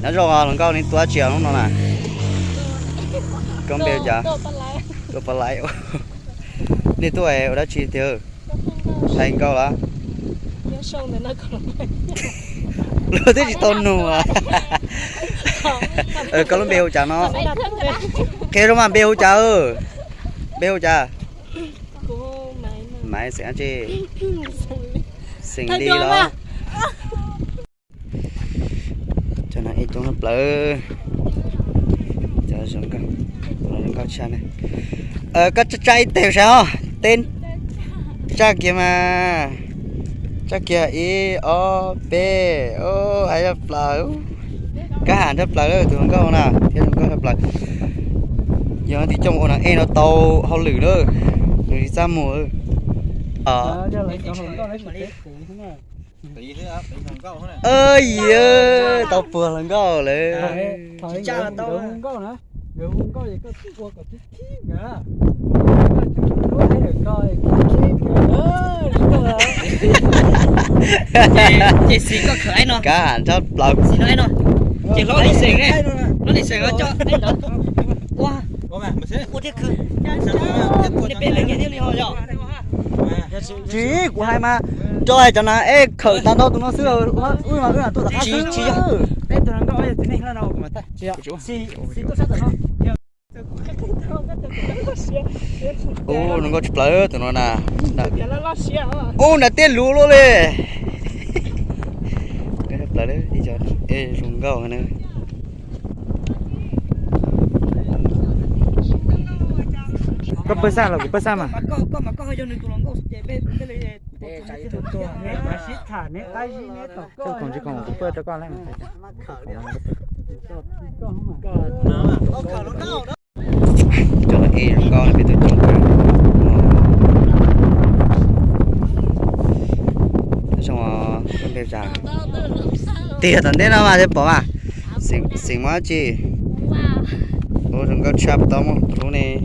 Nyob zoo hluas nkauj, nej tuaj tsi hnub no na? Koj npe hu cas? Tuaj pab laib. Nej tuaj ua dab tsi tiag? Hais nkauj los? Luag twb tsis tau nug. Koj lub npe hu cas no? Qhia rau mas npe hu cas? Npe hu cas? Maiv, xeem dab tsi? Xeem Lis los? Cov no ej coob tshaj plaws. Cov zoo nkauj, zoo nkauj tshaj na. Koj tsa ib teg saib os. Teb, tsa kiag mas. Tsa kiag ib ob peb. Hais tshaj plaws. Kab ham tshaj plaws tus hluas nkauj na thiab zoo nkauj tshaj plaws. Yog tib co ua nas ej no tau hauj lwm na, nws tsis txaj muag. Yog tau puag hluas nkauj lawm. Ces xim koj khawm ib no, kab ham tshaj plaws. Xim no ib no, ces hlob Lis Xeem ne, hlob Lis Xeem no coj ib ntawd. Ua, ua thiab khwv. Nej peb leeg nyias thiaj li ho yog. Tsis, kuv hais mas, rau hais cov nas ej khawm tag nrho tus no xwb, wb mas wb tuaj tom qab xwb. Ub, zoo nkauj tshaj plaws tus no na. Ub, nram tiaj luv luaj li. Zoo nkauj na. Koj pawj xaj los kuv pawj xaj mas. Cov no ej zoo nkauj peb tuaj coob kawg. Zoo, koj npe hu cas? Tiag tom ntej no mas thiaj pom mas. Xeem Mob tsi? Ub, zoo nkauj tshaj, puas tau muaj hlub ne?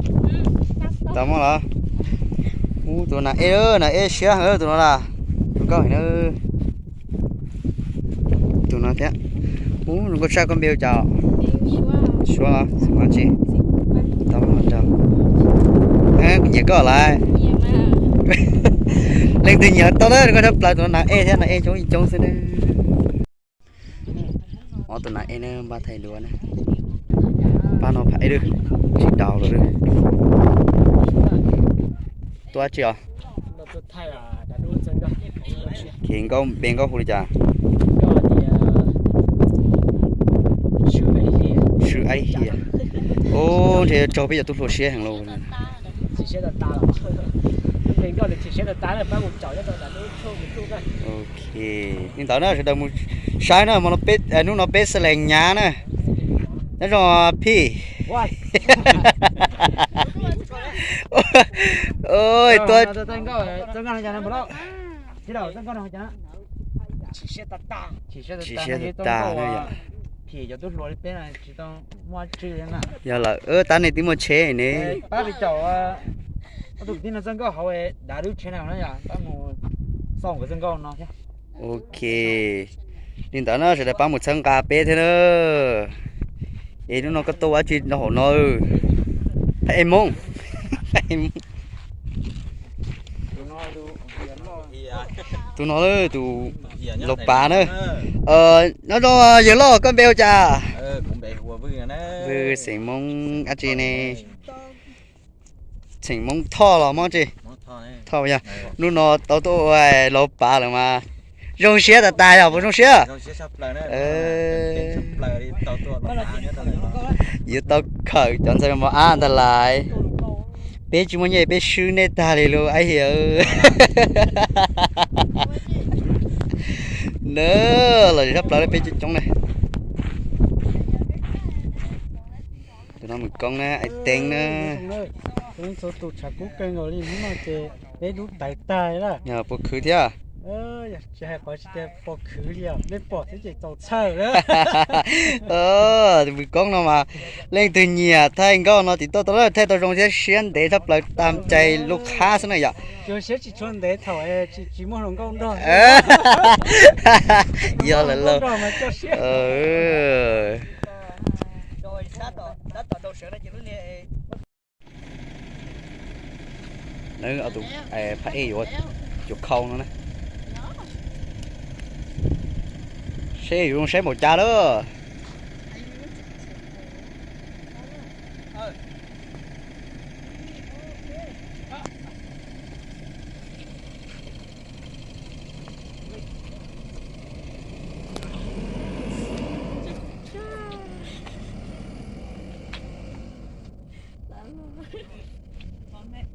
Tau muaj los? Ub, tus nas ej, nas ej siab heev tus no na. Zoo nkauj heev na. Tus no thiab. Ub, zoo nkauj tshaj, koj npe hu cas? Suav los Xeem Mob tsi? Tau muaj nrog. Kuv nyiam koj lawm. Leej twg nyiam tau na, koj tshaj plaws tus nas ej thiab, nas ej coob coob xwb na. Ob tus nas ej na, npaj thaij duab na. Pab no pab ej, tsis daus lawm. Tuaj tsi os? Npe nkauj hu li cas? Swb Aib Hias. Ub, ntshe yuav raug peb cov tub hluas siab heev lauj. Ok, li ntawd na sawv daws mus saib na, hnub no peb xeem Lees nyab na. Nyob zoo phij. Tuaj. Chim siab tag tag na yom. Yog lawm, tab nej twb muaj tsheb ne. Ok, li ntawd na sawv daws pab mus txhawb nqa peb thiab na. Es hnub no koj tuaj ua dab tsi rau hauv no? Thaij Hmoob. Tus no tus laus pav na. Nyob zoo yawg loj, koj npe hu cas? Vwj, xeem Hmoob dab tsi ne? Xeem Hmoob Thoj los Hmoob tsi? Thoj yog. Hnub no tau tuaj ua laus pav lawm mas zoo siab tas tas yog puas zoo siab? Yuav tau khawm cov ntxhais mos ab ntag lais. Peb tsis muaj nyiaj peb swb nej tag li lauj Aib Hias. Na, los tshaj plaws peb coob coob na. Tus no Mws Koob na, Aib Teeb na. Puas khwv thiab? Mws Koob no mas leej twg nyiam thaij nkauj no tim tuaj tau, thaij tau zoo thiab siab ntev tshaj plaws, tag cai lub qhab xwb na yom. Yog lawm lauj. Tab tom rau sawv no ces lub niag, nws tus phab ej yuav cuam khau no na. Seb yuav zoo saib npaum cas lawm.